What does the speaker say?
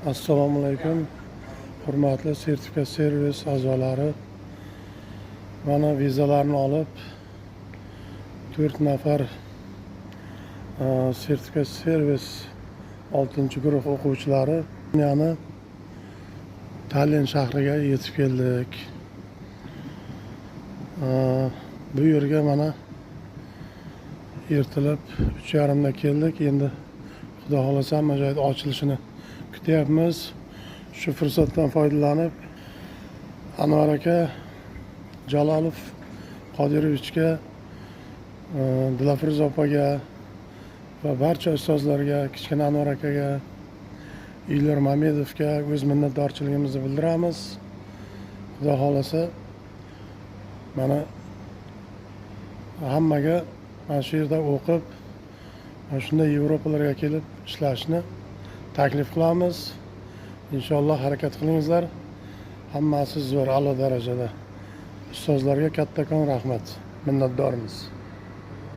Assalomu alaykum, hurmatli Sertifikat Servis a'zolari. Mana, vizalarni olib, to'rt nafar Sertifikat Servis oltinchi guruh o'quvchilari, ya'ni Tallinn shahriga yetib keldik. Bu yerga mana ertalab 3:30da keldik. Endi xudo xohlasa, hamma joyda ochilishini kutyapmiz. Shu fursatdan foydalanib, Anvar aka Jalolov Qodirovichga, Dilafruz opaga va barcha ustozlarga, kichkina Anvar akaga, Ilyor Mamedovga o'z minnatdorchiligimizni bildiramiz. Xudo xohlasa, mana hammaga mana shu yerda o'qib, mana shunday Yevropalarga kelib ishlashni taklif qilamiz. Inshaalloh, harakat qilingizlar, hammasi zo'r, a'lo darajada. Ustozlarga kattakon rahmat, minnatdormiz.